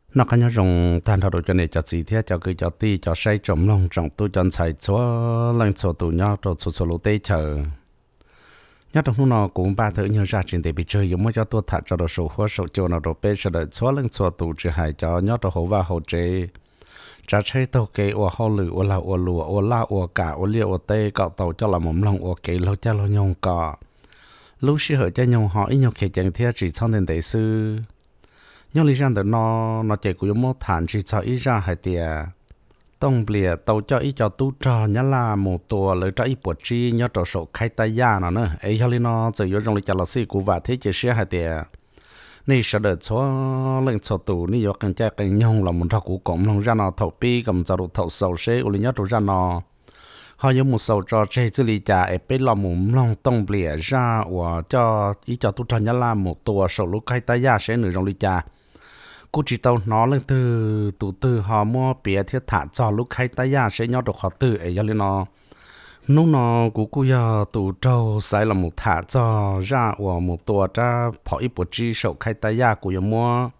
Noj qab nyob zoo tag nrho rau cov niam cov txiv thiab cov kwv cov tij cov saib tsoom mloog tsoom tub cov ntxhais txhua leej txhua tus nyob rau txhua txhua lub teb chaws. Nyob rau hnub no kuv npaj tau ib nyuag zaj tsis ntev pes tsawg yuav muab coj tuaj tham tso rau saum huab saum cua no rau peb sawv daws txhua leej txhua tus, tsis hais cov nyob rau hauv vaj hauv tsev, tsav tsheb taug kev ua hauj lwm ua lag ua luam ua laj ua kam ua liaj ua teb kom tau coj los mus mloog ua kev laug caij laug nyoog kom lub sij hawm caij nyoog ho ib nyuag khiav ceev thiab tsis txhob ntev ntev xwb. Nyob li zaj ntawm no, no ces kuv yuav muab tham ntsig txog ib zaj hais tias Tooj Npliam tau coj ib co tub rog Nyab Laj mus tua lawv rab ib puas tsib nyob rau saum khaib tab yaj no na. Es yog li no txawm yuav zoo li cas los xij kuv vam thiab cia siab hais tias nej sawv daws txhua leej txhua tus nej yuav qee caij qee nyoog los mus nrog kuv koom mloog zaj no thaum pib kom mus txog rau thaum xaus seb ua li nyob rau zaj no ho yuav mus xaus tso tseg txij li cas es peb los mus mloog Tooj Npliam zaj uas coj ib co tub rog Nyab Laj mus tua saum lub khaib tab yaj seb nws zoo li cas. Kuj tsis tau hnov leej twg tus twg ho muab piav thiab tham txog lub khaib tab yaj seb nyob rau qhov twg es yog li no hnub no kuv kuj yog tus raug xaiv los mus tham txog zaj uas mus tua rab phom ib puas tsib saum khaib tab yaj. Kuv yuav muab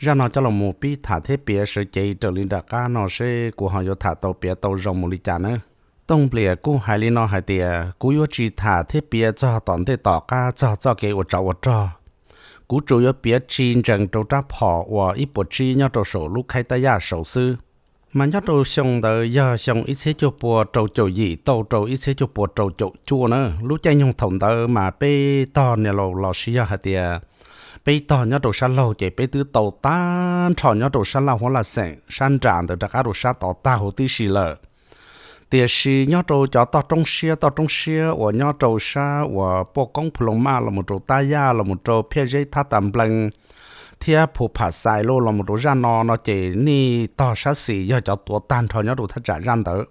zaj no coj los mus pib tham thiab piav sawv cev raws li nram qab no seb kuv ho yuav tham tau piav tau zoo mus li cas na. Tooj Npliam kuj hais li no hais tias kuv yuav tsis tham thiab piav txog tom ntej tom qab txog txoj kev ua tsov ua rog. Kuv tsuas yuav piav tsis ntsees rau rab phom uas ib puas tsib nyob rau saum lub khaib tab yaj saud xwb. Mas nyob rau xyoo ntawd yog xyoo ib txhiab cuaj pua rau caum yim tau rau ib txhiab cuaj pua rau caum cuaj na. Lub caij nyoog thaum ntawd mas peb tog niam laus los sis yog hais tias peb tog nyob rau sab laug ces peb twb tau tag nrho nyob rau sab laj huab laj xeem sab nram ntawd rov qab rau sab tod tag huv tib si lawm. Tiam sis nyob rau cov toj roob siab toj roob siab uas nyob rau sab uas Poj Koob Phu Loo Maj los mus rau Tab Yaj los mus rau Phiaj Zeb Thab Tas Nplees thiab Phu Pham Xais los los mus rau zaj no no ces nej tog sab xis yog cov tuav tag nrho nyob rau thaj tsam zaj ntawd.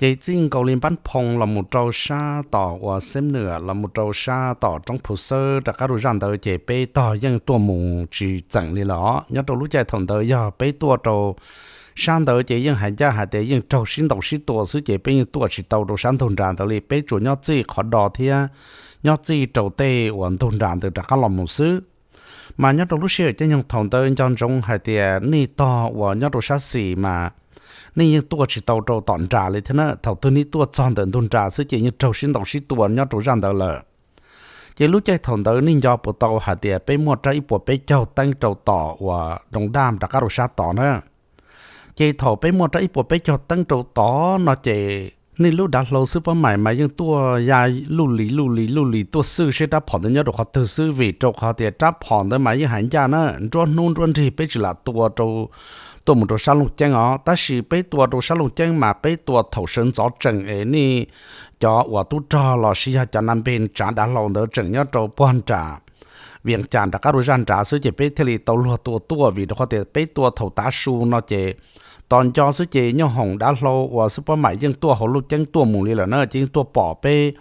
Ces txij nkaus li Npab Phoo los mus rau sab tom uas Xeeb Nwm los mus rau sab tom roob Phu Xawb rov qab rau zaj ntawd ces peb tog yeej tuaj mus tsis txeem li lawm. Nyob rau lub caij thaum ntawd yog peb tuaj rau sab ntawd ces yeej hais ncaj hais tias yeej raug sib ntaus sib tua xwb ces peb yeej tuaj tsis tau rau sab ntug nram ntawd li, peb tsuas nyob txij qhov do thiab nyob txij rau tej uas ntug nram ntawd rov qab los mus xwb. Mas nyob rau lub sij hawm caij nyoog thaum ntawd nco ntsoov hais tias nej tog uas nyob rau sab xis mas nej yeej tuaj tsis tau rau tom nram li thiab na. Thaum twg nej tuaj txog ntawm ntug nram xwb ces yeej raug sib ntaus sib tua nyob rau zaj ntawd lawm. Ces lub caij thaum ntawd nej nco puas tau hais tias peb muaj rab ib puas peb caug teeb rau tom uas Doo Daj rov qab rau sab tod na. Ces thaum peb muaj rab ib puas peb caug teeb rau tod no ces nej lub dav hlau xwb pob maim mas yeej tuaj ya luj lis luj lis luj lis tuaj xwj seb rab phom ntawd nyob rau qhov twg xwb, vim rau qhov tias rab phom ntawd mas yeej hais ncaj na, nruab hnub nruab nrig peb tsis lam tua rau, tuaj mus rau sab Looj Ceeb os, tab sis peb tua rau sab Looj Ceeb mas peb tua thaum sawv ntxov tseem es nej cov uas tub rog los sis yog cov na npe tsav dav hlau ntawd tseem nyob rau puag nram Vias Cas rov qab rau zaj nrad xwb ces peb thiaj li tau luag tua tuaj, vim rau qhov tias peb tua thaum tav su no ces tos nco xwb ces nyooj hoom dav hlau uas xwb pob maim yeej tuaj hauv Looj Ceeb tuaj mus li lawm na, ces yeej tuaj pom peb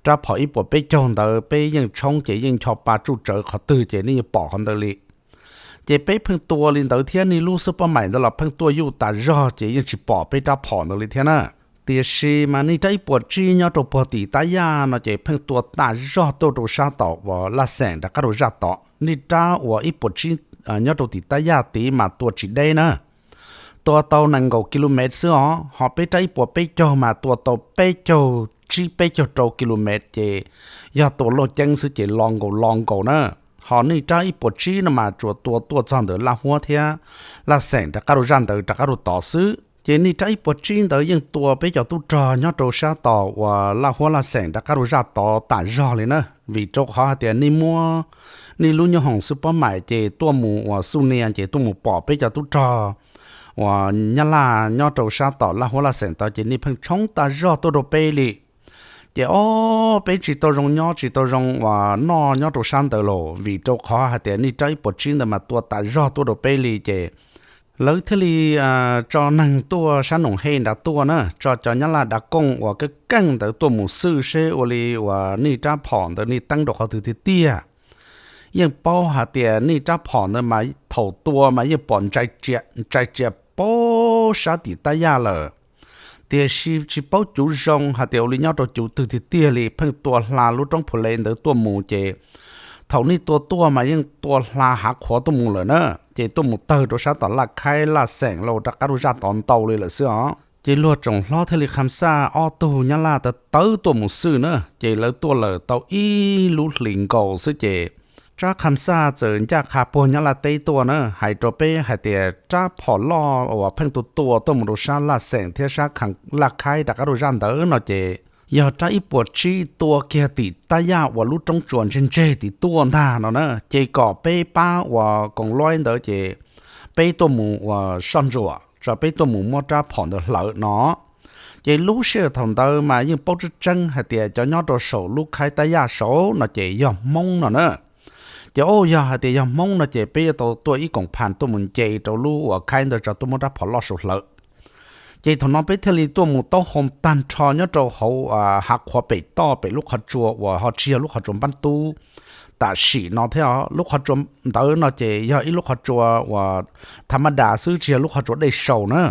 rab phom ib puas peb caug ntawd, peb yeej tshoob ces yeej ncho pa tsuj tsawv qhov twg ces nej yeej pom qhov ntawd li. Ces peb pheej tua li ntawd thiab nej lub xwb pob maim ntawd los pheej tuaj yuj tas zog ces yeej tsis pom peb rab phom ntawd li thiab na. Tiam sis mas nej rab ib puas tsib nyob rau puag tim Tab Yaj no ces pheej tua tas zog tuaj rau sab tom uas Laj Xeem rov qab rau zaj tod. Nej rab uas ib puas tsib nyob rau tim Tab Yaj tid mas tua tsis deb na, tua tau nees nkaum ki lu mev xwb os, ho peb rab ib puas peb caug mas tua tau peb caug tsib peb caug rau ki lu mev ces yog tua Looj Ceeb xwb ces lo nkaus lo nkaus na. Ho nej rab ib puas tsib no mas tsuas tua tuaj txog ntawm Laj Huab thiab Laj Xeem rov qab rau zaj ntawd rov qab rau tod xwb. Ces nej rab ib puas tsib ntawd yeej tua peb cov tub rog nyob rau sab tom uas Laj Huab Laj Xeem rov qab rau zaj tod tas zog li na, vim rau qhov hais tias nej muab nej lub nyooj hoom xwb pob maim ces tuaj mus uas xuj nias ces tuaj mus pom peb cov tub rog uas Nyab Laj nyob rau sab tom Laj Huab Laj Xeem tod ces nej pheej tshoob tas zog tuaj rau peb li. Ces ob peb tsis tau zoo nyob tsis tau zoo uas noj nyob rau sab ntawd los vim rau qhov hais tias nej rab ib puas tsib ntawd mas tua tas zog tuaj rau peb li ces lawv thiaj li tso neeg tuaj sab Noom Hej nrad tuaj na, tso cov Nyab Laj dav kooj uas keej keej ntawd tuaj mus xwj seb ua li uas nej rab phom ntawd nej teeb rau qhov twg tiag tiag. Yeej paub hais tias nej rab phom ntawd mas thaum tua mas yeej pom ntsais tsias paub sab tim Tab Yaj lawm, tiam sis tsis paub cuv zoo hais tias ua li nyob rau cuv twg tiag tiag li, pheej tua hla lub roob Phu Le ntawd tuaj mus ces thaum nej tua tuaj mas yeej tua hla hav qhuav tuaj mus lawm na, ces tuaj mus tawg rau sab tom Laj Khaib Laj Xeem los rov qab rau zaj tod ntau li lawm xwb os. Ces luag tsoom hlob thiaj li kham xaj ob tug Nyab Laj tawv tawv tuaj mus xwb na, ces lawv tuaj lawm tau ib lub hlis nkaus xwb ces rab kham xaj txawm ncaj qha puag Nyab Laj teb tuaj na, hais rau peb hais tias rab phom loj uas pheej tua tua tuaj mus rau sab Laj Xeem thiab sab Laj Khaib rov qab rau zaj ntawd no ces yog rab ib puas tsib tua kiag tim Tab Yaj uas lub roob tsuas ntseg ntseg tim tuaj ntag no na, ces kom peb pab uas koom luaib ntawd ces peb tuaj mus uas soj ntsuam tso peb tuaj mus muab rab phom ntawd hlawv no. Ces lub sij hawm thaum ntawd mas yeej paub tseeb tseeb hais tias cov nyob rau saum lub khaib Tab Yaj saud no ces yog Hmoob no na. Ces o yog hais tias yog Hmoob no ces peb yuav tau tuaj ib koom phas tuaj mus nce rau lub uas khaib ntawd tso tuaj muab rab phom loj saud hlawv. Ces thaum no peb thiaj li tuaj mus taub hau tag nrho nyob rau hauv hav qhuav pem toj pem lub qhov tsua uas ho tsis yog lub qhov tsua npab tub tam sim no thiab. Lub qhov tsua ntawd no ces yog ib lub qhov tsua uas tha maj das xwb tsis yog lub qhov tsua dej saus na.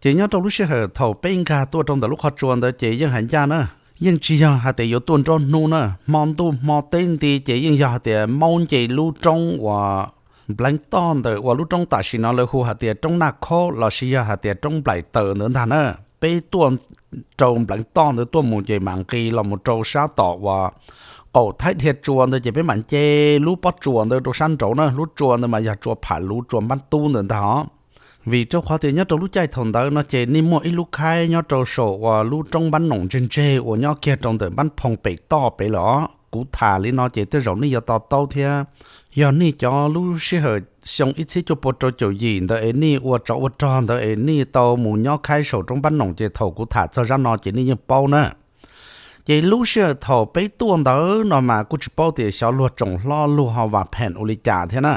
Ces nyob rau lub sij hawm thaum peb nkag tuaj rau ntawm lub qhov tsua ntawd ces yeej hais ncaj na, yeej tsis yog hais tias yuav tuaj nruab hnub na, hmo ntuj hmo teb nti ces yeej yog hais tias maub nce lub roob uas npleev toj ntawm uas lub roob tam sim no lawv hu hais tias roob Naj Khaub lossis yog hais tias roob Nplaim Taws ntawd ntag na. Peb tuaj rau npleev toj ntawd tuaj mus ces mam nqis los mus rau sab tom uas qaum Thaib Dhia Tsua ntawd ces peb mam nce lub pob tsuas ntawd rau sab nraud na, lub tsua ntawd mas yog tsua Pham Luv tsua npab tub ntawd ntag os. Vim rau qhov tias nyob rau lub caij thaum ntawd no ces nej muaj ib lub khaib nyob rau saum uas lub roob npab noom ntseg ntseg uas nyob kiag rau ntawm npab phoo pem toj pem los kuv tham li no ces tej zaum nej yuav to taub thiab. Yog nej cov lub sij hawm xyoo ib txhiab cuaj pua rau caum yim ntawd es nej ua tsov ua rog ntawd es nej tau mus nyob khaib saum roob npab noom ces thaum kuv tham txog zaj no ces nej yeej paub na. Ces lub sij hawm thaum peb tuaj ntawd no mas kuj tsis paub tias xyov luag tsoom hlob luag ho vam phem ua li cas thiab na.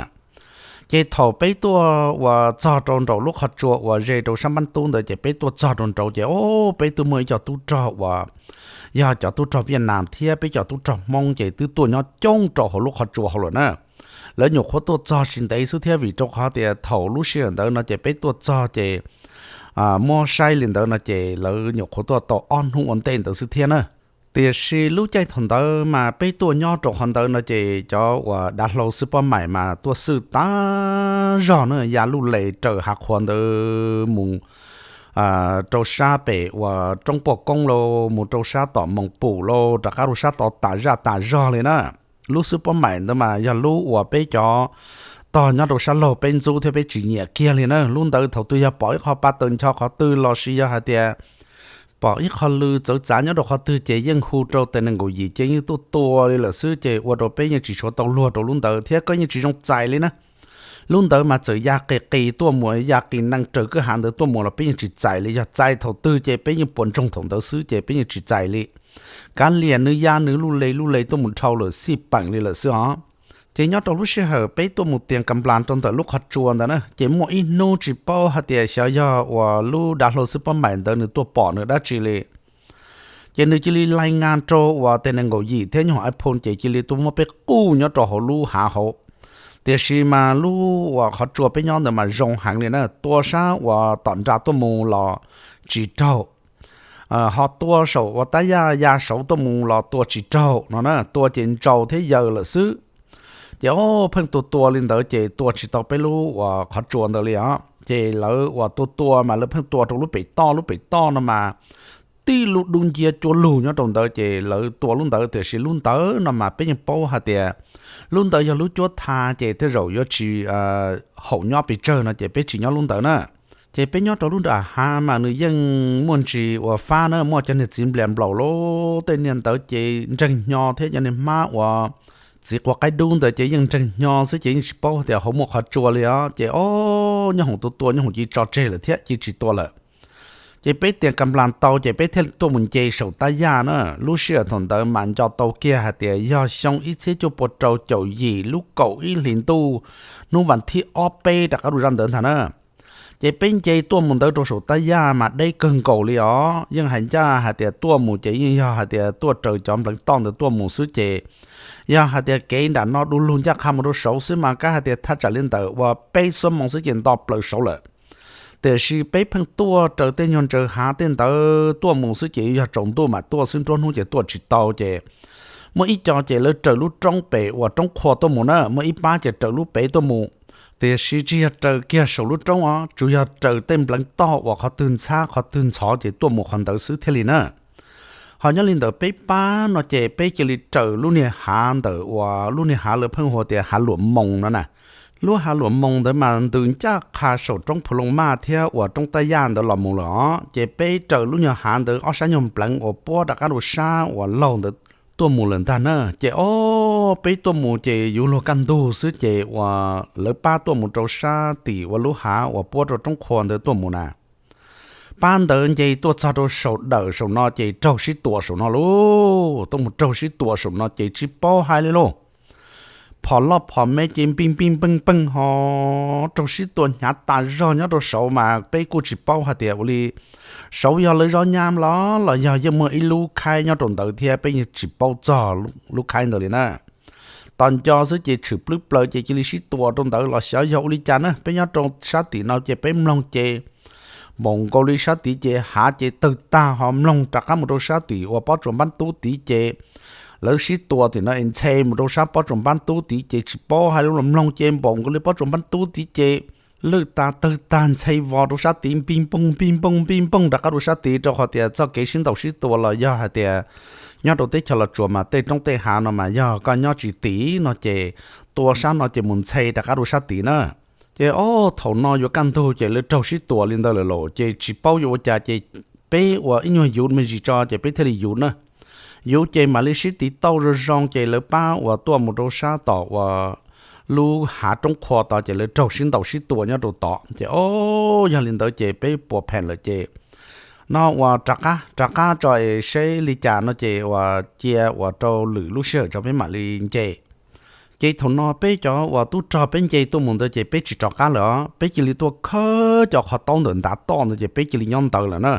Ces thaum peb tuaj uas txog rau nraum lub qhov tsua uas ze rau sab npab tub ntawd ces peb tuaj txog rau nraud ces o peb twb muaj ib co tub rog uas yog cov tub rog Viaj Nam thiab peb cov tub rog Hmoob ces twb tuaj nyob coob rau hauv lub qhov tsua hauv lawm na. Lawv nyuam qhuav tuaj txog tsis ntev xwb thiab vim rau qhov tias thaum lub sij hawm ntawd no ces peb tuaj txog ces muab saib li ntawd no ces lawv nyuam qhuav tuaj tau ob hnub ua ntej ntawd xwb thiab na. Tiam sis lub caij thaum ntawd mas peb tuaj nyob rau qhov ntawd no ces cov uas dav hlau xwb pob maim mas tuaj xwj tag zog na, ya luj les raws hav qhuav ntawd mus rau sab pem uas roob Puaj Koob lauj, mus rau sab tom Moos Pum lauj, rov qab rau sab tod tas zaj tas zog li na. Lub xwb pob maim ntawd mas yog lub uas peb cov tog nyob rau sab laug peb ntxub thiab peb tsis nyiam kiag li na. Lub ntawd thaum twg yog pom ib qho pa taws ncho qhov twg lossis yog hais tias pom ib qho lw txawv txav nyob rau qhov twg ces yeej hu rau tes nees nkaum yim ces yeej tuaj tua li lawm xwb ces ua rau peb yeej tsis tshua tau luag rau lub ntawd thiab koj yeej tsis zoo txais li na. Lub ntawd mas txawm ya qis qis tuaj mus ya qis nees raws kwj hav ntawd tuaj mus los peb yeej tsis txais li, yog txais thaum twg ces peb yeej puas ntsoog thaum ntawd xwb ces peb yeej tsis txais li. Kav liam nws ya nws luj les luj les tuaj mus dhau lawm xij peem li lawm xwb os. Ces nyob rau lub sij hawm peb tuaj mus tias ka nplas rau ntawm lub qhov tsua ntawd na ces muaj ib hnub tsis paub hais tias xyov yog uas lub dav hlau xwb pob maim ntawd nws tuaj pom nws dab tsi li. Ces nws cia li lais ngas rau uas tes nees nkaum yim thiab nyuag iPhone ces cia li tuaj muab peb quj nyob rau hauv lub hav hauv. Tiam sis mas lub uas qhov tsua peb nyob ntawd mas zoo heev li na, tua sab uas tom nra tuaj mus los tsis raug, ho tua saum uas tab yaj ya saud tuaj mus los tua tsis raug no na, tua ces ntsaus thiab yaws lawm xwb. Ces o pheej tua tua li ntawd ces tua tsis tau peb lub uas qhov tsua ntawd li os. Ces lawv uas tua tua mas lawv pheej tua rau lub pem toj, lub pem toj no mas tib lub dub nciab cuab lug nyob rau ntawd ces lawv tua lub ntawd, tiam sis lub ntawd no mas peb yeej paub hais tias lub ntawd yog lub cuab tha ces tej zaum yuav tsis haum nyob pes tsawg no ces peb tsis nyob lub ntawd na. Ces peb nyob rau lub nram hav mas nws yeej muaj ntsis uas fab na, muaj cov niag txiv nplias nplaum lauj, tej niag ntawd ces nreeg hnyo thiab cov niag hmab uas txiv qua qaib dub ntawd ces yeej nreeg hnyo xwb ces yeej tsis paub tias hauv muaj qhov tsua li os. Ces o nyob hoom tua tua nyob hoom cia tso tseg lawm thiab cia tsis tua lawm. Ces peb tias ka nplas tau ces peb thiaj tuaj mus nce saum tab yaj na. Lub sij hawm thaum ntawd mas nco tau kiag hais tias yog xyoo ib txhiab cuaj pua rau caum yim lub kaum ib hlis ntuj, hnub vas thib ob peb rov qab rau zaj ntawd ntag na. Ces peb nce tuaj mus ntawd rau saum tab yaj mas deb kawg nkaus li os, yeej hais ncaj hais tias tuaj mus ces yeej yog hais tias tuaj raws cov npleev toj ntawd tuaj mus xwb ces yog hais tias kev nram no du lug ncaj qha mus rau saud xwb mas kab hais tias thaj tsam li ntawm uas peb xuab moos xwb ces nto plaws saud lawm. Tiam sis peb pheej tuaj raws tej nyuag ntsaws hav tej ntawd tuaj mus xwb ces yog tsaus ntuj mam tuaj xwb, nruab hnub ces tuaj tsis tau ces Muaj ib co ces lawv raws lub roob pem uas roob qhua tuaj mus na, muaj ib pab ces raws lub pem tuaj mus. Tiam sis tsis yog raws kiag saum lub roob os, tsuas yog raws tej npleev toj uas qhov twg ntxhab qhov twg ntxhov ces tuaj mus qhov ntawd xwb thiaj li na. Ho nyob li ntawm peb pab no ces peb cia li raws lub niag hav ntawm uas lub niag hav lawv pheej hu tias hav Luam Moos no na. Lub hav Luam Moos ntawd mas ntws ncaj qha saum roob Phu Loo Maj thiab uas roob Taj Yaj ntawd los mus lawm os, ces peb raws lub nyuag hav ntawd ob sab nyuag npleev uas puab rov qab rau sab uas laug ntawd tuaj mus lawm ntag na. Ces o, peb tuaj mus ces yuav luag kaj ntug xwb ces uas lawv pab tuaj mus rau sab tim uas lub hav uas puab rau roob qhua ntawd tuaj mus na. Pab ntawd nce tuaj txog rau saum dawm saum no ces raug sib tua saum no lauj, tuaj mus raug sib tua saum no ces tsis paub hais li lauj. Phom loj phom me ces npij npij npeej npeej ho raug sib tua hnyav tas zog nyob rau saud mas peb kuj tsis paub hais tias ua li saud yog lawv zov nyab los los yog yeej muaj ib lub khaib nyob rau ntawd thiab peb yeej tsis paub txog lub khaib ntawd li na. Tos nco xwb ces tshwm plwb plaws ces cia li sib tua rau ntawd los xyov yog ua li cas na. Peb nyob rau sab tim no ces peb mloog ces npaum nkaus li sab tid ces hav ces tawg tag ho mloog rov qab mus rau sab tim uas pob tsuas npab tub tid ces lawv sib tua tim no es ntxhe mus rau sab pob tsuas npab tub tid ces tsis paub hais li los mloog ces npaum nkaus li pob tsuas npab tub tid ces lwj tas tawg tag ntxhe vos rau sab tid npij npooj npij npooj npij npooj rov qab rau sab tid rau qhov tias txoj kev sib ntaus sib tua los yog hais tias nyob rau teb chaws Los Tsuas mas tej roob tej hav no mas yog koj nyob tsis tim no ces tua sab no ces mus ntxhe rov qab rau sab tid na. Ces o, thaum no yuav kaj ntug ces lawv raug sib tua li ntawd lawm lauj ces tsis paub yuav ua cas ces peb uas ib nyuag yuv me ntsis tso ces peb thiaj li yuv na. Yuv ces mam li sib tiv tauj zoo zoo ces lawv pab uas tuaj mus rau sab tom uas lub hav roob qhua tod ces lawv raug sib ntaus sib tua nyob rau tod ces o, yog li ntawd ces peb puas pheem lawm ces no uas rov qab rov qab tso es seb li cas no ces uas cia uas rau lwm lub sij hawm tso peb mam li nce. Ces thaum no peb cov uas tub rog peb nce tuaj mus ntawd ces peb tsis rov qab lawm os, peb cia li tuaj khawb cov qhov taub ntawm ntav toj ntawd ces peb cia li nyob ntawd lawm na.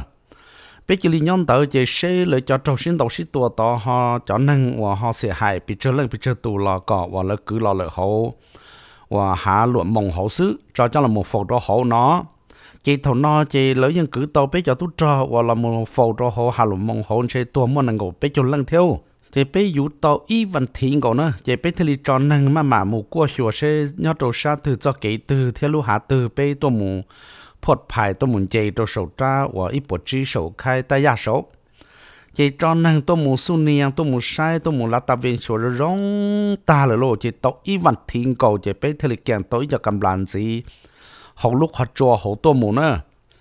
Peb cia li nyob ntawd ces seb lawv cov raug sib ntaus sib tua tod ho cov neeg uas ho xiam hais pes tsawg leej pes tsawg tus los kom uas lawv kwv los lawm hauv uas hav Luam Moos hauv xwb tso coj los faus rau hauv no. Ces thaum no ces lawv yeej kwv tau peb cov tub rog uas los mus faus rau hauv hav Luam Moos hauv ntshe tuag muaj nees nkaum peb caug leej thiab. Ces peb yuv tau ib vas thiv nkaus na ces peb thiaj li tso neeg maj mam mus kuaj xyuas seb nyob rau sab twg txoj kev twg thiab lub hav twg peb tuaj mus phuaj phais tuaj mus nce rau saum rab uas ib puas tsib saum khaib Taj Yaj saud. Ces tso neeg tuaj mus xub nias tuaj mus saib tuaj mus lav tas ve xyuas zoo zoo tag lawm lauj ces tau ib vas thiv nkaus ces peb thiaj li kees tau ib co kas nplas ntxiv hauv lub qhov tsua hauv tuaj mus na.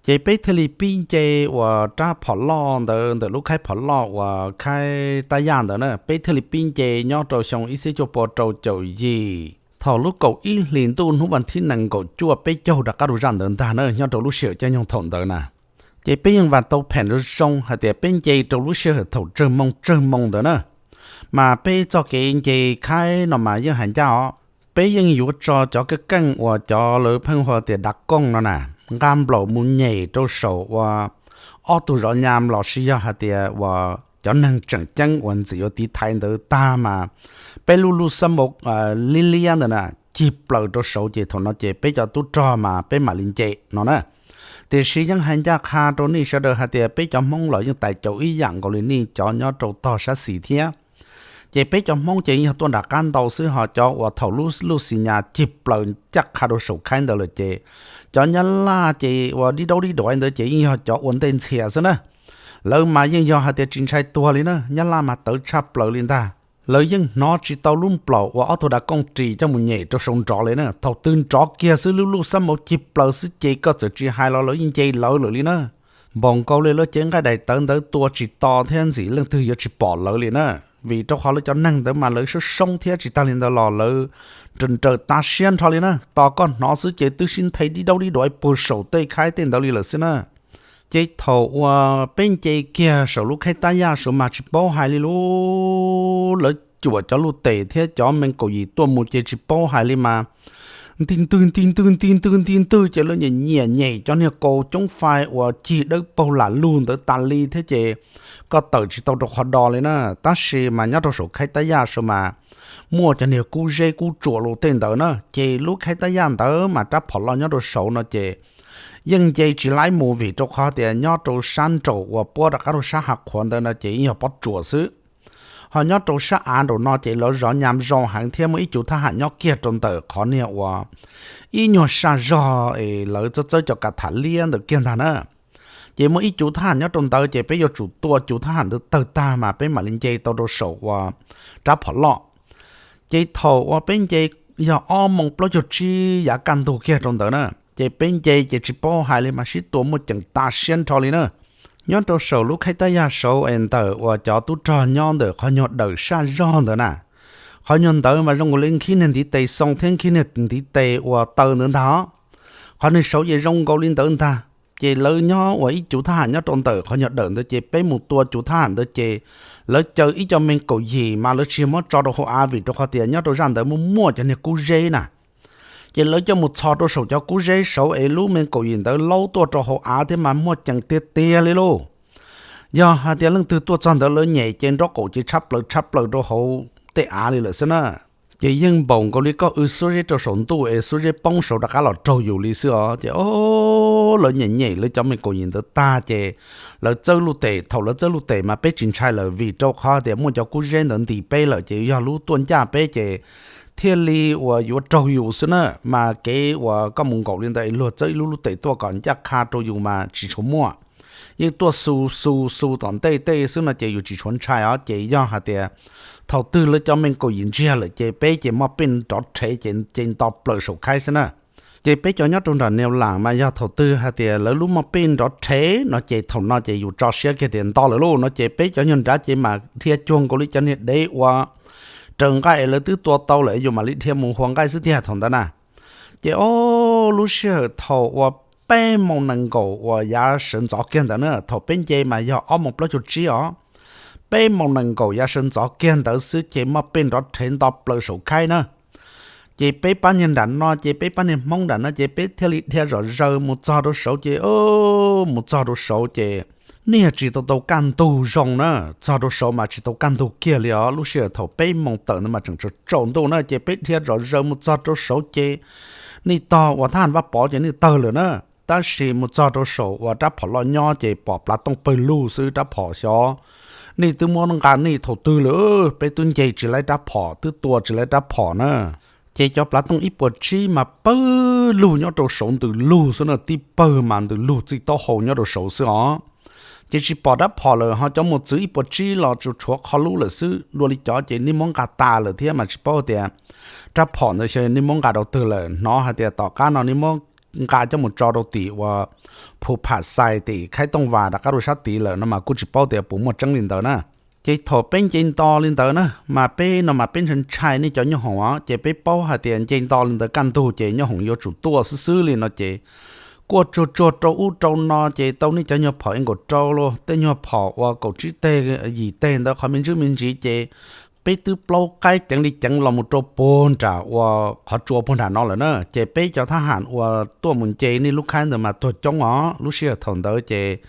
Ces peb thiaj li pib nce uas rab phom loj ntawd ntawm lub khaib phom loj uas khaib Taj Yaj ntawd na, peb thiaj li pib nce nyob rau xyoo ib txhiab cuaj pua rau caum yim thaum lub kaum ib hlis ntuj hnub vas thib nees nkaum cuaj peb caug rov qab rau zaj ntawd ntag na nyob rau lub sij hawm caij nyoog thaum ntawd na. Ces peb yeej vam tau pheem zoo zoo hais tias peb nce rau lub sij hawm thaum tsawg moo tsawg moo ntawd na, mas peb txoj kev nce khaib no mas yeej hais ncaj os. Peb yeej yuav tso cov keeb keej uas cov lawv pheej hu tias dav kooj no na, nqa nplaum mus nyem rau saum uas ob tug zov nyam los sis yog hais tias uas cov neeg tseem ceeb uas ntxim yuav tiv thaiv ntawd tag mas peb lub lub xab npau liab liab ntawd na cig plaws rau saud ces thaum no ces peb cov tub rog mas peb mam li nce no na. Tiam sis yeej hais ncaj qha rau nej sawv daws hais tias peb cov Hmoob los yeej tais caus ib yam nkaus li nej cov nyob rau tog sab xis thiab. Ces peb cov Hmoob ces yog tuaj nram qab ntau xwb ho cov uas thaum lub lub xis nyas cig plaws ncaj qha rau saum khaib ntawd lawm ces cov Nyab Laj ces uas dib daub dib duav ntawd ces yeej yog cov ua ntej ntxhias xwb na. Lawv mas yeej yog hais tias tsis ntshai tuag li na, Nyab Laj mas tawv tshaj plaws li ntag. Lawv yeej hnov tsis tau lub nplaum uas ob tug dav kooj ris coj mus nyem rau saud nrov li na, thaum twg nrov kiag xwb lub lub xab npau cig plaws xwb ces koj txawm tsis hais los lawv yeej nce lawv lawm li na. Npaum nkaus li lawv cev nqaij daim tawv ntawd tua tsis to thiab ntxim leej twg yuav tsis pom lawv li na. Vim rau qhov lawv cov neeg ntawd mas lawv soob soob thiab tsis tag li ntawd los lawv nraws nraws tas siab nrho li na, tos koj hnov xwb ces twb sib nthe dib daub dib duav puag saum tej khaib tej ntawd li lawm xwb na. Ces thaum uas peb nce kiag saum lub khaib Tab Yaj saud mas tsis paub hais li lub, lawv cuam cov luj tes thiab cov me kaum yim tuaj mus ces tsis paub hais li mas nti ntwg nti ntwg nti ntwg nti ntwg ces lawv nyiam nyiam nyem cov niag kaus coob fais uas cig dawb paug lam lug ntawd tas li thiab ces koj tawm tsis tau rau qhov do li na. Tab sis mas nyob rau saum khaib Tab Yaj saud mas muaj cov niag kub zeb kub tsuas lus tej ntawd na, ces lub khaib Tab Yaj ntawd mas rab phom loj nyob rau saud no ces yeej nce tsis laib mus vim rau qhov tias nyob rau sab nraum uas puab rov qab rau sab hav qhuav ntawd no ces yeej yog pob tsuas xwb. Ho nyob rau sab av nraum no ces lawv zov nyas zoo heev thiab muaj ib cov thab ham nyob kiag rau ntawm qhov niag uas ib nyuag saj zog es lawv txawb txawb cov ka tham liab ntawm kiag ntag na. Ces muaj ib cov thab ham nyob rau ntawd ces peb yuav tsum tua cov thab ham ntawd tawg tag mas peb mam li nce tau rau saum uas rab phom loj. Ces thaum uas peb nce yog ob moos plaub caug tsib yav kaj ntug kiag rau ntawd na, ces peb nce ces tsis paub hais li mas sib tua muaj ceem tas siab nrho li na. Nyob rau saum lub khaib tab yaj saud es ntawm uas cov tub rog nyob ntawm qhov nyuag dawm saj zog ntawd na, qhov nyuag ntawd mas zoo nkaus li nkhib niag ntiv tes xoo thiab nkhib niag ntiv tes uas taw ntawd ntag os. Qhov niag saud ces zoo nkaus li ntawd ntag. Ces lawv nyob uas ib cov thab ham nyob rau ntawm qhov nyuag dawm ntawd ces peb mus tua cov thab ham ntawd ces lawv caw ib co me kaum yim mas lawv tsis muab tso rau hauv av vim rau qhov tias nyob rau zaj ntawd muaj muaj cov niag kub zeb na. Ces lawv coj mus txhos rau saum cov kub zeb saud es lub me kaum yim ntawd laub tuaj rau hauv av thiab mas muaj ceem tiag tiag li lauj. Yog hais tias leej twg tuaj txog ntawd lawv nyem ces nraub qaum ces tshab plaws tshab plaws rau hauv tej av li lawm xwb na. Ces yeej npaum nkaus li koj w xuab zeb rau saum ntuj es xuab zeb poob saud rov qab los raug yus li xwb os. Ces o, lawv nyem nyem lawv cov me kaum yim ntawd tag ces lawv txawb lub tes, thaum lawv txawb lub tes mas peb tsis ntshai lawm vim rau qhov tias muaj cov kub zeb ntawd ntis peb lawm ces yog lub tuaj ncaj peb ces thiaj li uas yuav raug yus xwb na. Mas kev uas koj mus nkaum li ntawd es luag txawb ib lub lub tes tuaj kom ncaj qha rau yus mas tsis tshua muaj. Yeej tuaj xu xu xu tom ntej tej xwb no ces yus tsis tshua ntshai os. Ces yog hais tias thaum twg lawv cov me kaum yim ntsiag lawm ces peb ces moj pej nrov rhev ces nce nto plaws saum khaib xwb na. Ces peb cov nyob rau nram nias las mas yog thaum twg hais tias lawv lub moj pej nrov rhev no ces thaum no ces yus tso siab kiag tias nto lawm lauj no ces peb cov nyuag nrad ces mam dhia cuag nkaus li cov niag dev uas raws nqaij es lawv twb tua tau lawm yus mam li dhia mus hua nqaij xwb tiag thaum ntawd na. Ces o, lub sij hawm thaum uas peb moos nees nkaum uas yav sawv ntxov kiag ntawd na, thaum peb nce mas yog ob moos plaub caug tsib os, peb moos nees nkaum yav sawv ntxov kiag ntawd xwb ces moj pej nrov rhev nto plaws saum khaib na. Ces peb pab niag nram no ces peb pab niag Hmoob nram no ces peb thiaj li dhia zom zaws mus txog rau saud ces mus txog rau saud ces nej yog tsis tau tau kaj ntug zoo na, txog rau saud mas tsis tau kaj ntug kiag li os. Lub sij hawm thaum peb moos tawm ntawd mas tseem tsaus ntuj na ces peb dhia zom zaws mus txog rau saud ces nej tog uas thab ham Vaj Pov ces nej tawg lawm na. Tab sis mus txog rau saum uas rab phom loj nyob ces pom plav tooj pawg lug xwb, rab phom xyov nej twb muab nqa nej thaum twg lawm, peb twb nce tsis laib rab phom twb tua tsis laib rab phom na. Ces cov plav tooj ib puas tsib mas pawg lug nyob rau saud ntws lug xwb na, tib pawg mas ntws lug txij taub hau nyob rau saud xwb os. Ces tsis pom rab phom lawm ho cov mos txwv ib puas tsib los tsuas tshuav qho lub lawm xwb, dua li cov ces nej muab nqa tas lawm thiab mas tsis paub tias rab phom ntawd xyov nej muab nqa rau twg lawm, hnov hais tias tom qab no nej muab nqa coj mus tso rau tim uas Phu Pham Xais tim khaib tooj vas rov qab rau sab tid lawm no mas kuj tsis paub tias puas muaj tseeb li ntawd na. Ces thaum peb nce nto li ntawd na mas peb no mas peb ntshai ntshai nej cov nyooj hoom os, ces peb paub hais tias nce nto li ntawd kaj ntug ces nyooj hoom yuav tsum tuaj xwb xwb li no ces kuj tsuag tsuag rau ub rau no ces tau nej cov nyuag phom ib nkaus rau los tej nyuag phom uas kaum tsib teg yim teg ntawd qhov me ntsis me ntsis ces peb twb plaub qaib ceev li ceev los mus rau puag nram uas qhov tsua puag nram no lawm na. Ces peb cov thab ham uas tuaj mus nce nej lub khaib ntawd mas tuag coob os. Lub sij hawm thaum ntawd ces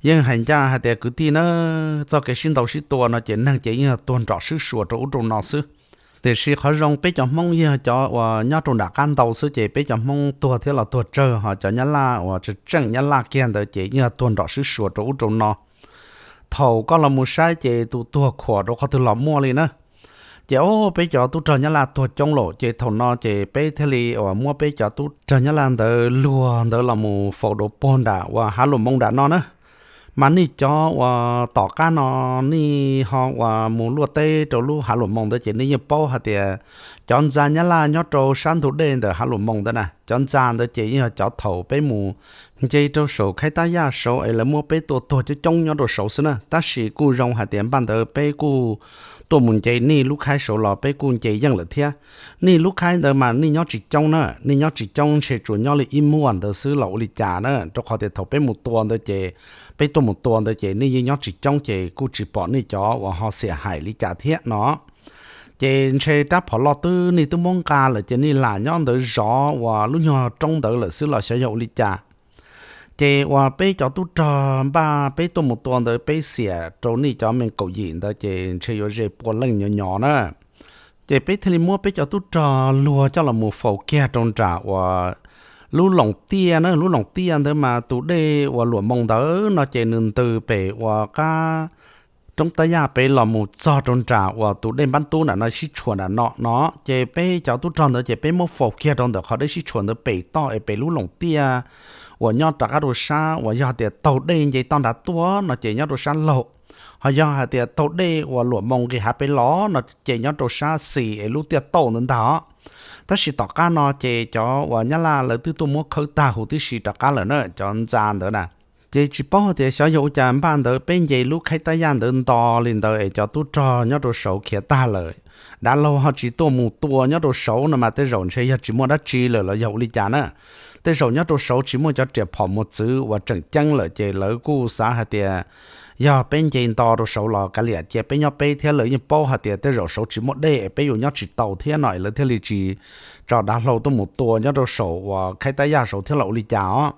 yeej hais ncaj hais tias kwv tij na, txoj kev sib ntaus sib tua no ces neeg ces yeej yog tuag nrom swb sua rau ub rau no xwb. Tiam sis qhov zoo peb cov Hmoob yog cov uas nyob rau nram qab ntau xwb ces peb cov Hmoob tuag thiab los tuag tsawg, ho cov Nyab Laj uas tseem tseem Nyab Laj kiag ntawd ces yeej yog tuag nrom swb sua rau ub rau no. Thaum koj los mus saib ces tus tuag khuam rau qhov twg los muaj li na. Ces o, peb cov tub rog Nyab Laj tuag coob lawm ces thaum no ces peb thiaj li uas muab peb cov tub rog Nyab Laj ntawd luag ntawd los mus faus rau puag nram uas Hav Luam Moo nram no na. Mas nej cov uas tom qab no nej ho uas mus luaj teb rau lub Hav Luam Moo ntawd ces nej yeej paub hais tias cov ntxa Nyab Laj nyob rau sab ntug dej ntawm Hav Luam Moo ntawd na, cov ntxa ntawd ces yeej yog cov thaum peb mus nce rau saum khaib tab yaj saud es lawv muab peb tua tuag coob coob nyob rau saud xwb na. Tab sis kuj zoo hais tias npaj ntawd peb kuj tuaj mus nce nej lub khaib saud los peb kuj nce yeej lawm thiab. Nej lub khaib ntawd mas nej nyob tsis coob na, nej nyob tsis coob ntshe tsuas nyob li ib muaj ntawd xwb los ua li cas na, rau qhov tias thaum peb mus tua ntawd ces, peb tuaj mus tua ntawd ces nej yeej nyob tsis coob ces kuj tsis pom nej cov uas ho xiam hais li cas thiab no. Ces ntshe rab phom loj twb nej twb muab nqa lawm ces nej lam nyob ntawd zov uas lub nyuag roob ntawd lawm xwb los xyov yog ua li cas. Ces uas peb cov tub rog npaj peb tuaj mus tua ntawd peb xiam rau nej cov me kaum yim ntawd ces ntshe yuav ze pua leej nyo nyo na. Ces peb thiaj li muab peb cov tub rog luag coj los mus faus kiag rau nram uas lub Loos Tiaj na, lub Loos Tiaj ntawd mas tus dej uas Luam Moo ntawd no ces nws ntws pem uas qab roob Tab Yaj pem los mus txog rau nram uas tus dej Npab Tub nram no sib tshuam nram no no, ces peb cov tub rog ntawd ces peb muab faus kiag rau ntawm qhov dej sib tshuam ntawd pem toj es pem lub loos tiaj uas nyob rov qab rau sab uas yog hais tias taug dej nce toj nrad tuaj no ces nyob rau sab laug, ho yog hais tias taug dej uas luam moo nqis hav pem los no ces nyob rau sab xis es lub tiaj tauj ntawd ntag os. Tab sis tom qab no ces cov uas Nyab Laj lawv twb tuaj muab khawb tag huv tib si rov qab lawm na cov ntxa ntawd na. Ces tsis paub hais tias xyov yog ua cas npaj ntawd peb nce lub khaib Tab Yaj ntawd nto li ntawd es cov tub rog nyob rau saud khiav tag lawm, dav laug ho tsis tuaj mus tua nyob rau saud no mas tej zaum ntshe yog tsis muaj dab tsi lawm los yog ua li cas na. Tej zaum nyob rau saud tsis muaj cov riam phom mos txwv uas tseem ceeb lawm ces lawv kuj xav hais tias yog peb nce nto rau saud los kav liam cia peb nyob peb thiab, lawv yeej paub hais tias tej zaum saud tsis muaj dej es peb yuav nyob tsis tau thiab no es lawv thiaj li tsis tso dav hlau tuaj mus tua nyob rau saum uas khaib Tab Yaj saud thiab los ua li cas os.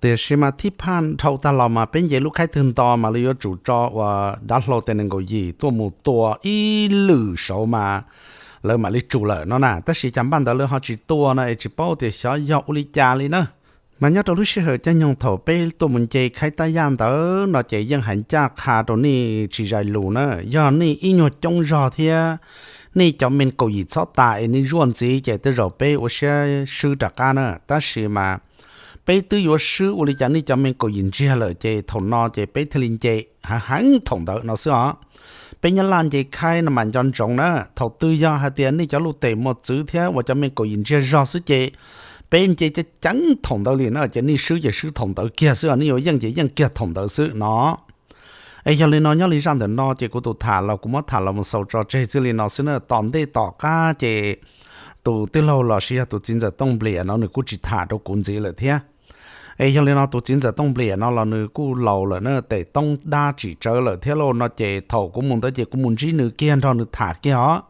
Tiam sis mas thib phaj dhau tag los mas peb nce lub khaib twg nto mas lawv yuav tsum tso uas dav hlau tes nees nkaum yim tuaj mus tua ib lwm saud mas lawv mam li tsum lawm no na. Tab sis cas npaj ntawd lawv ho tsis tua no es tsis paub tias xyov yog ua li cas li na. Mas nyob rau lub sij hawm caij nyoog thaum peb tuaj mus nce khaib Tab Yaj ntawd no ces yeej hais ncaj qha rau nej tsis zais lus na, yog nej ib nyuag coob zog thiab nej cov me kaum yim txhob tas es nej zuaj ntxiv ces tej zaum peb ua siab swb rov qab na. Tab sis mas peb twb yuav swb ua li cas nej cov me kaum yim ntsiag lawm ces thaum no ces peb thiaj li nce heev heev thaum ntawd no xwb os. Peb Nyab Laj nce khaib no mas nco ntsoov na, thaum twg yog hais tias nej cov luj tes mos txwv thiab uas cov me kaum yim ntsiag zog xwb ces peb nce ceev ceev thaum ntawd li na, ces nej swb ces swb thaum ntawd kiag xwb os, nej yuav yeej ces yeej kiag thaum ntawd xwb no. Es yog li no nyob li zaj ntawm no ces kuv tus tham los kuv muab tham los mus xaus tso tseg txij li no xwb na. Tom ntej tom qab ces tus tij laug los sis yog tus txiv ntxawm Tooj Npliam no nws kuj tsis tham rau kuv ntxiv lawm thiab. Es yog li no tus txiv ntxawm Tooj Npliam no los nws kuj laus lawm na, tes toob dab tsim tsawv lawm thiab lauj no ces thaum kuv mus ntawd ces kuv mus ntsib nws kiag nrog nws tham kiag os.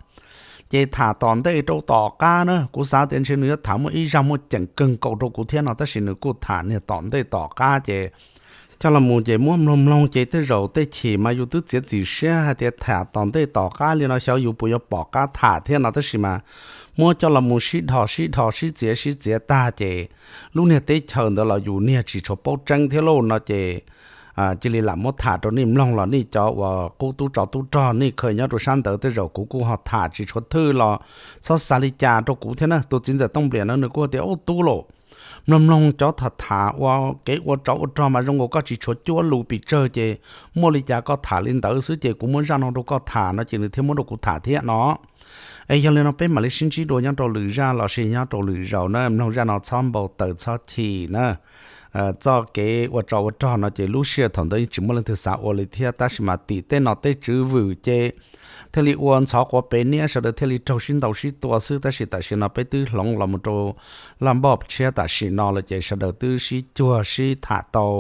Ces tham tom ntej rau tom qab na, kuv xav tias ntshe nws yuav tham muaj ib zaj muaj ceem kawg nkaus rau kuv thiab no, tab sis nws kuj tham niag tom ntej tom qab ces coj los mus ces muab mloog mloog ces tej zaum tej chim mas yus twb txiav txim siab hais tias tham tom ntej tom qab li no xyov yus puas yuav pom qab tham thiab no, tab sis mas muab coj los mus sib dhos sib dhos sib txiav sib txiav tag ces lub niag teb chaws ntawd los yus niag tsis tshua paub tseeb thiab lauj no ces cia li lam muab tham rau nej mloog los nej cov uas qub tub tso tub rog nej khaws nyob rau sab ntawd tej zaum kuv kuj ho tham tsis tshua thwj los txhob xav li cas rau kuv thiab na. Tus txiv ntxawm Tooj Npliam no nws kuj tias ub tub lauj, mloog mloog cov tham tham ua kev ua tsov ua rog mas zoo nkaus koj tsis tshuav cuab lus pes tsawg ces muaj li cas koj tham li ntawd xwb ces kuv muab zaj no rau koj tham no ces nws thiaj muab rau kuv tham thiab no. Es yog li no peb mam li sib ntsib dua nyob rau lwm zaj los sis nyob rau lwm zaus na, mloog zaj no txhob npau taws txhob chim na. Txoj kev ua tsov ua rog no ces lub sij hawm thaum ntawd tsis muaj leej twg xav ua li thiab, tab sis mas tim tej nom tej tswv vwm ces thiaj li ua ntxhov quav pes niab sawv daws thiaj li raug sib ntaus sib tua xwb, tab sis tam sim no peb twb hloov los mus rau laj npoj tshiab tam sim no lawm ces sawv daws twb sib cuag sib tham tau,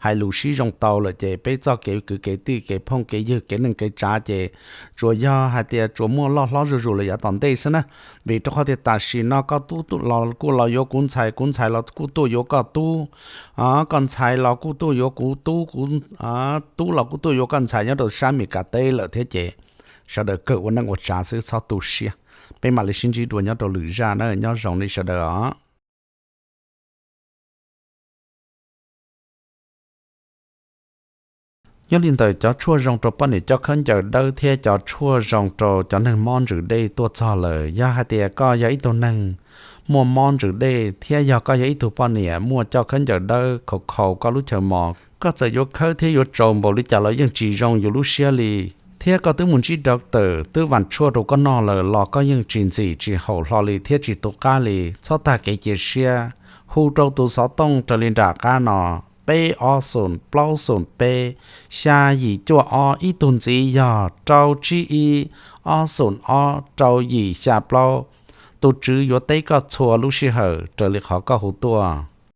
hais lus sib zoo tau lawm ces peb txoj kev kwv kev tij kev phooj kev ywg kev neej kev tsav ces tsuas yog hais tias tsuas muaj loj hlob zuj zus lawm yav tom ntej xwb na. Vim rau qhov tias tam sim no koj tub los kuj los yuav kuv ntxhais, kuv ntxhais los kuj tuaj yuav koj tub, koj ntxhais los kuj tuaj yuav kuv tub, kuv tub los kuj tuaj yuav koj ntxhais nyob rau sab Meskas teb lawm thiab ces sawv daws kawg ua neej ua tsav xwb txhob tu siab. Peb mam li sib ntsib dua nyob rau lwm zaj na, nyob zoo nej sawv daws os. Nyob li ntawm cov tshuaj zoo rau poj niam coj khaub ncaws dawb thiab cov tshuaj zoo rau cov neeg mob ntsws dej tuaj txog lawm, yog hais tias koj yog ib tug neeg muaj mob ntsws dej thiab yog koj yog ib tug poj niam muaj coj khaub ncaws dawb khaus khaus koj lub chaw mos, koj txawm yuav khawb thiab yuav tsaus npaum li cas los yeej tsis zoo yus lub siab li, thiab koj twb mus ntsib doctor twb vam tshuaj rau koj noj lawm los koj yeej tsis ntxim tsis haum hlo li thiab tsis tu qab li, txhob tag kev cia siab. Hu rau tus xov tooj raws li nram qab no: peb ob xoom plaub xoom peb xya yim cuaj ob, ib tug ntxiv yog rau tsib ib ob xoom ob rau yim xya plaub. Tus tswv yuav teb koj txhua lub sij hawm raws li qhov koj hu tuaj.